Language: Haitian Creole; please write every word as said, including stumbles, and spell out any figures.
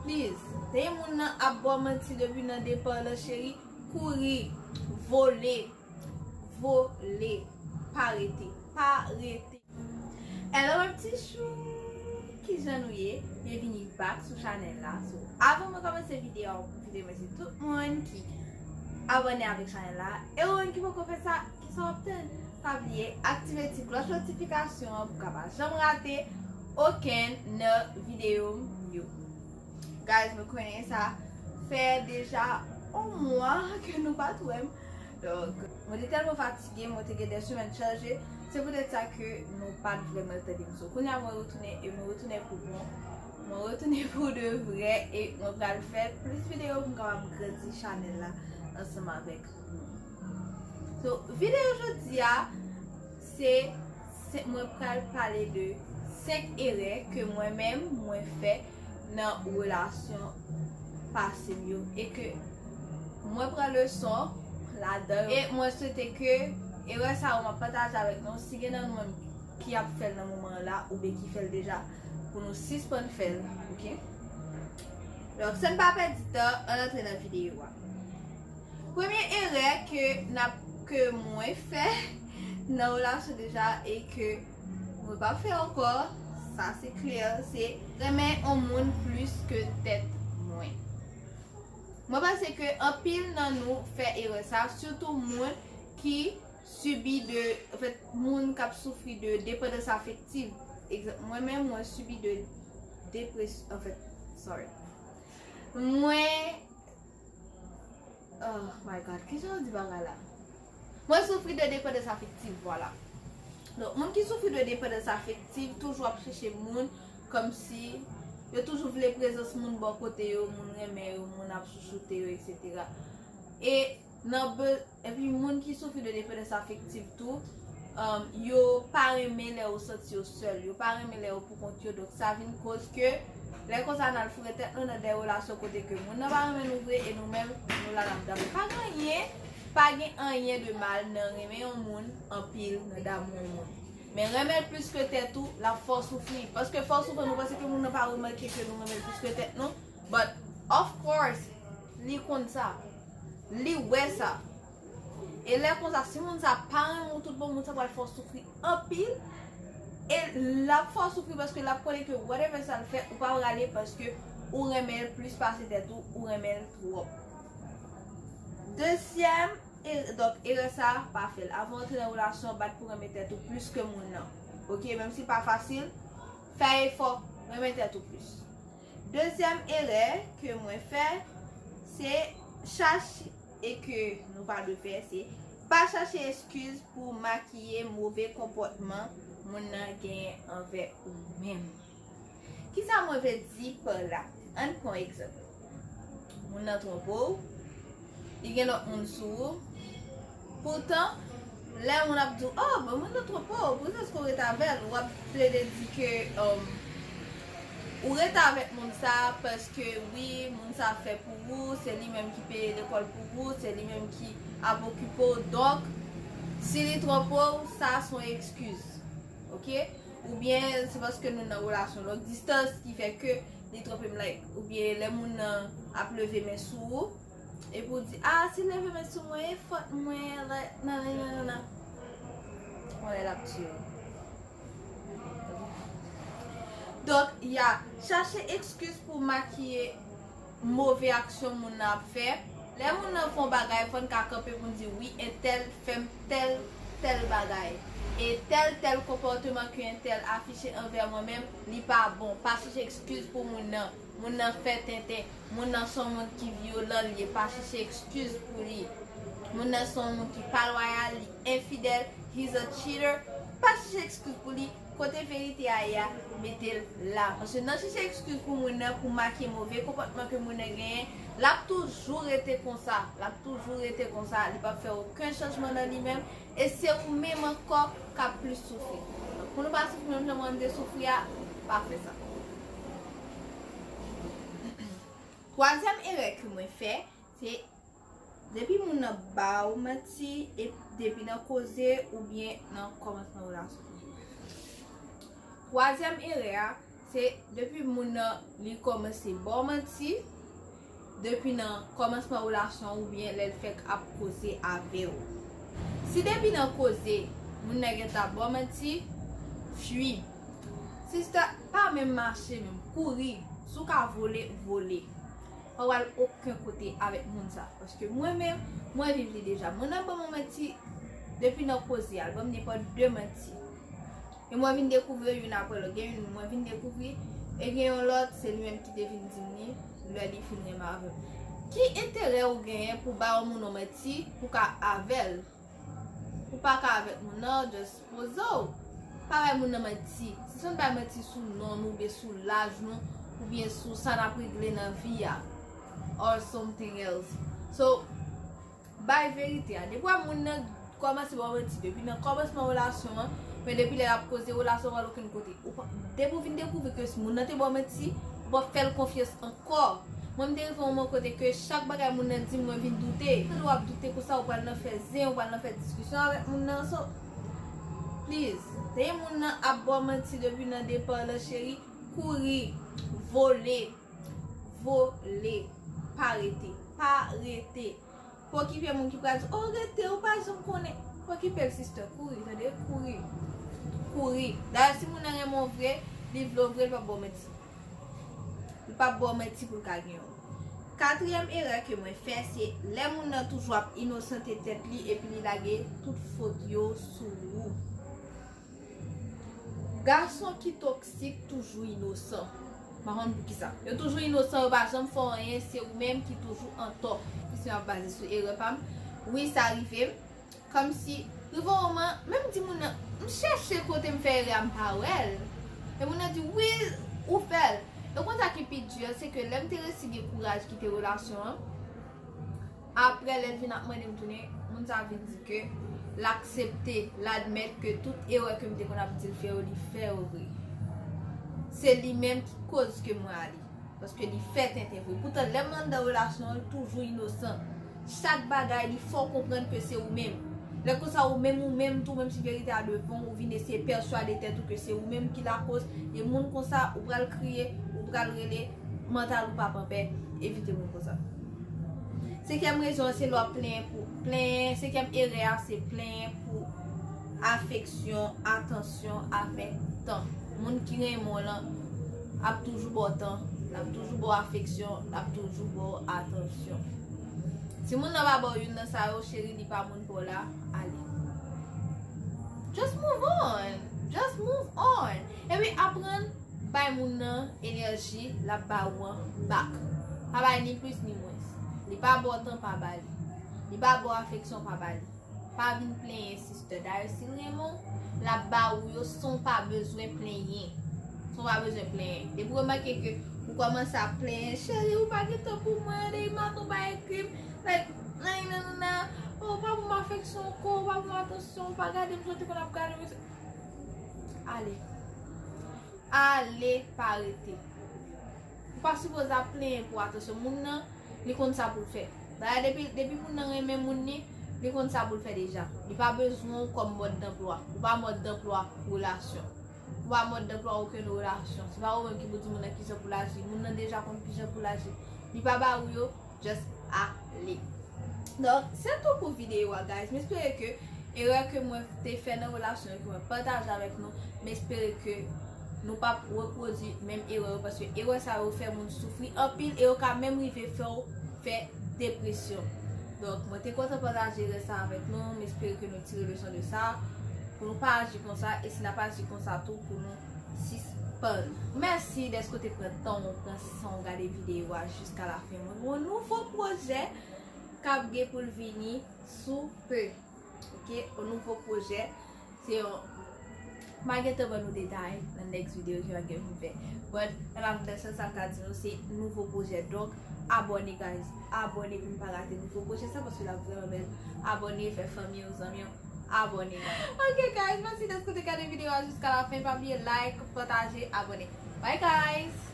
Please, depi moun nan ap ba w manti depi nan depa lan cheri, kouri, vole, vole, pa rete, pa rete. Hello, my ti chou! Kijan nou ye? Byenvini back sou chanèl la. So, avan mwen kòmanse videyo a, mwen vle remèsye tout moun ki abòne avèk chanèl la. E ou menm ki poko fè sa, kisa w ap tann? Pa bliye aktive ti klòch notifikasyon an pou w ka pa janm rate okenn nan videyo m yo. Guys, mwen konnen sa fè deja yon mwa ke nou pa t wè m. Donk, mwen te tèlman fatige, mwen te gen de semèn chaje. Se poutèt sa ke nou pa t vrèman tande m. So, kounye a mwen retounen, e mwen retounen pou bon. Mwen retounen pou de vrè, e mwen pral fè plis videyo pou m kapab grandi chanèl la ansanm avèk nou. So, videyo jodi a, se, se, mwen pral pale de senk erè ke mwen menm mwen fè nan relasyon pase m yo, e ke mwen pran leson ladan yo. E mwen swete ke erè sa yo m ap pataje avèk nou, si gen nan nou menm ki ap fè l nan moman an la, oubyen ki fè l deja, pou nou sispann fè l, oke? Donk, san n pa pèdi tan, ann antre nan videyo a. Premye erè ke n ap, ke mwen fè nan relasyon deja e ke mwen p ap fè ankò, sa se klè, se renmen yon moun plis ke tèt mwen. Mwen panse ke anpil nan nou fè erè sa, sitou moun ki sibi de, anfèt, moun k ap soufri de depandans afektiv. Egzanp, mwen menm, mwen sibi de depresyon, anfèt, sorry. Mwen, oh my God, kijan yo di bagay la? Mwen soufri de depandans afektiv, vwala. Donk, moun ki soufri de depandans afektiv toujou ap chèche moun, kòmsi yo toujou vle prezans moun bò kote yo, moun renmen yo, moun ap chouchoute yo, etsetera. E nan be-, epi moun ki soufri de depandans afektiv tou, um, yo pa renmen lè yo santi yo sèl, yo pa renmen lè yo pou kont yo, donk sa vin koz ke lè konsa n al foure tèt nou nan de relasyon kote ke moun nan pa renmen nou vre e nou menm nou la n ap dame. Pa gen anyen, pa gen anyen de mal nan renmen yon moun anpil, nan damou yon moun. Men renmen l plis ke tèt ou, l ap fè w soufri. Paske fè w soufri, nou panse ke moun nan pa remake ke nou renmen l plis ke tèt nou. But, of course, li konn sa. Li wè sa. E lè konsa, si moun sa pa renmen w tout bon, moun sa pral fè w soufri anpil. E l ap fè w soufri paske l ap konnen ke whatever sa l fè, ou pa prale paske ou renmen l plis pase tèt ou, ou renmen l twòp. Dezyèm, e, donk, erè sa, pa fè l. Avan w antre nan relasyon, bat pou renmen tèt ou plis ke moun nan. Oke, menm si l pa fasil, fè efò, renmen tèt ou plis. Dezyèm erè ke mwen fè, se chache, e ke nou pa dwe fè, se pa chache eskiz pou makiye move konpòtman moun nan genyen anvè ou menm. Kisa mwen vle di pa la? Ann pran egzanp. Moun nan twonpe w, li gen lòt moun sou ou. Poutan, lè moun ap di w, "Oh, bon, moun nan twonpe w, poukisa èske w ret avè l?" W ap plede di ke, um, ou ret avèk moun sa paske, wi, moun sa fè pou ou, se li menm ki peye lekòl pou ou, se li menm ki ap okipe w. Donk, si li twonpe w, sa se yon eskiz. Oke? Oubyen se paske nou nan relasyon long distans ki fè ke li twonpe m, like, oubyen lè moun nan ap leve men sou ou, epi w di, "Ah, si l leve men sou mwen, e fòt mwen, like, nananana." Mwen lè l ap tiye w. Donk, ya, chache eskiz pou makiye move aksyon moun nan ap fè. Lè moun nan fè yon bagay, fò n ka kanpe pou n di, "Wi, entèl fè m tèl, tèl bagay. E tèl, tèl konpòteman ke entèl afiche anvè mwen menm, li pa bon." Pa chèche eskiz pou moun nan. Moun nan fè tenten. Moun nan se yon moun ki vyolan li ye. Pa chèche eskiz pou li. Moun nan se yon moun ki pa lwayal, li enfidèl, he's a cheater. Pa chèche eskiz pou li. Kote verite a ye a, mete l la. Paske nan chèche eskiz pou moun nan, pou make move konpòtman ke moun nan genyen, l ap toujou rete konsa. L ap toujou rete konsa. Li p ap fè okenn chanjman nan li menm. E se ou menm ankò k ap plis soufri. Donk, pou nou pa soufri menm jan mwen m te soufri a, pa fè sa. Twazyèm erè ke mwen fè, se depi moun nan ba w manti, e depi nan koze oubyen nan kòmansman relasyon. Twazyèm erè a, Se depi moun nan li kòmanse ba w manti, depi nan kòmansman relasyon oubyen lè l fèk ap koze avè w. Si depi nan koze, moun nan gentan ap ba w manti, fui. Sista, pa menm mache menm, kouri. Si w ka vole, vole. Pa pral okenn kote avèk moun sa. Paske mwen menm, mwen viv li deja. Moun nan ban mwen manti depi nan koze a, l ban m nenpòt de manti. E mwen vin dekouvri yo youn apre lòt. Gen youn mwen vin dekouvri, e gen yon lòt, se li menm ki te vin di m li, lè li fin renmen avè m. Ki enterè ou genyen pou ba yon moun yon manti, pou ka avè l? Ou pa ka avèk moun nan, just poze w. Pa bay moun nan manti. Si se yon bay manti sou non nou, oubyen sou laj nou, oubyen sou sa n ap regle nan vi a, or something else. So, bay verite a. Depi w wè moun nan kòmanse ba w manti depi nan kòmansman relasyon an, men depi lè l ap koze relasyon an, w pa al okenn kote. Ou pa, depi w vin dekouvri ke moun nan te ba w manti, ou p ap fè l konfyans ankò. Mwen, m te rive yon moman kote ke chak bagay moun nan di m, mwen vin doute. Pandan w ap doute konsa, ou pral nan fè zen, ou pral nan fè diskisyon avèk moun nan. So, please, lè moun nan ap ba w manti depi nan depa lan, cheri, kouri, vole, vole, pa rete, pa rete. Pa okipe moun ki pral di, "Oh, rete, ou pa janm konnen." Pa okipe l, sister, kouri, tande, kouri. Kouri. Dayè, si moun nan renmen w vre, li vle w vre, li p ap ba w manti. Li p ap ba w manti pou l ka genyen w. Katriyèm erè ke mwen fè, se lè moun nan toujou ap inosante tèt li epi li lage tout fot yo sou ou. Gason ki toksik toujou inosan. M pa konn poukisa. Yo toujou inosan, yo pa janm fè w anyen, se ou menm ki toujou antò. Kesyon ap baze sou erè pa m. Wi, sa rive m. Kòmsi, rive yon moman, menm di moun nan, m chèche kote m fè erè a, m pa wè l. E moun nan di, wi, ou fè l. E w konn sa ki pi di, se ke lè m te resi gen kouraj kite relasyon an, apre, lè l vin ap mande m tounen, moun sa vin di ke l aksepte, l admèt ke tout erè ke m te konn ap di l fè yo, li fè yo vre. Se li menm ki koz ke mwen ale. Paske li fè tenten vre. Poutan, lè m anndan relasyon an, l toujou inosan. Chak bagay, li fè w konprann ke se ou menm. Lè konsa, ou menm, ou menm tou, menm si verite a devan w, ou vin eseye pèswade tèt ou ke se ou menm ki lakoz. E moun konsa, ou pral kriye, ou pral rele, mantal ou p ap anpè. Evite moun konsa. Senkyèm rezon an, se lè w ap plenyen pou, plenyen, senkyèm erè a, se plenyen pou afeksyon, atansyon avèk tan. Moun ki renmen w lan ap toujou ba w tan, l ap toujou ba w afeksyon, l ap toujou ba w atansyon. Si moun nan pa ba w youn nan sa yo, cheri, li pa moun pa w la, ale. Just move on. Just move on. Epi aprann bay moun nan enèji l ap ba ou an back. Pa bay ni plis ni mwens. Li pa ba w tan, pa ba li. Li pa ba w afeksyon, pa ba li. Pa vin plenyen, sister. Dayè, si l renmen w, l ap ba ou yo san w pa bezwen plenyen. San w pa bezwen plenyen. Depi w remake ke ou kòmanse ap plenyen, cheri, ou pa gen tan pou mwen, depi maten ou pa ekri m, like, nananana, ou pa ban m afeksyon ankò, ou pa ban m atansyon, ou pa gade m jan w te konn ap gade m. Ale. Ale, pa rete. Ou pa sipoze ap plenyen pou atansyon moun nan, li konn sa pou l fè. Dayè, depi, depi moun nan renmen moun li, li konn sa pou l fè deja. Li pa bezwen w kòm mòd danplwa. Ou pa mòd danplwa relasyon. Ou pa mòd danplwa okenn relasyon. Se pa ou menm ki pou di moun nan kijan pou l aji. Moun nan deja konn kijan pou l aji. Li pa ba ou yo, just ale. Donk, se tou pou videyo a, guys. M espere ke erè ke mwen te fè nan relasyon an, ke mwen pataje avèk nou, m espere ke nou p ap repwodui menm erè yo, paske erè sa yo fè moun soufri anpil e yo ka menm rive fè w fè depresyon. Donk, mwen te kontan pataje erè sa avèk nou, m espere ke nou tire leson de sa, pou nou pa aji konsa, e si n ap aji konsa tou, pou nou sispann. Mèsi dèske w te pran tan w, pran san w gade videyo a jiska lafen. Mwen gen yon nouvo pwojè k ap gen pou l vini sou pe. Ok, yon nouvo pwojè. Se yon, m a gentan ban nou detay nan next video ke m a gen pou m fè. But, an atandan sa, sa m ka di nou, se nouvo pwojè. Donk, abòne, guys. Abòne pou n pa rate nouvo pwojè sa, paske l ap vrèman bèl. Abòne, fè fanmi w, zanmi w abòne. Ok, guys, mèsi dèske w te gade videyo a jiska lafen. Pa bliye like, pataje, abòne. Bye, guys!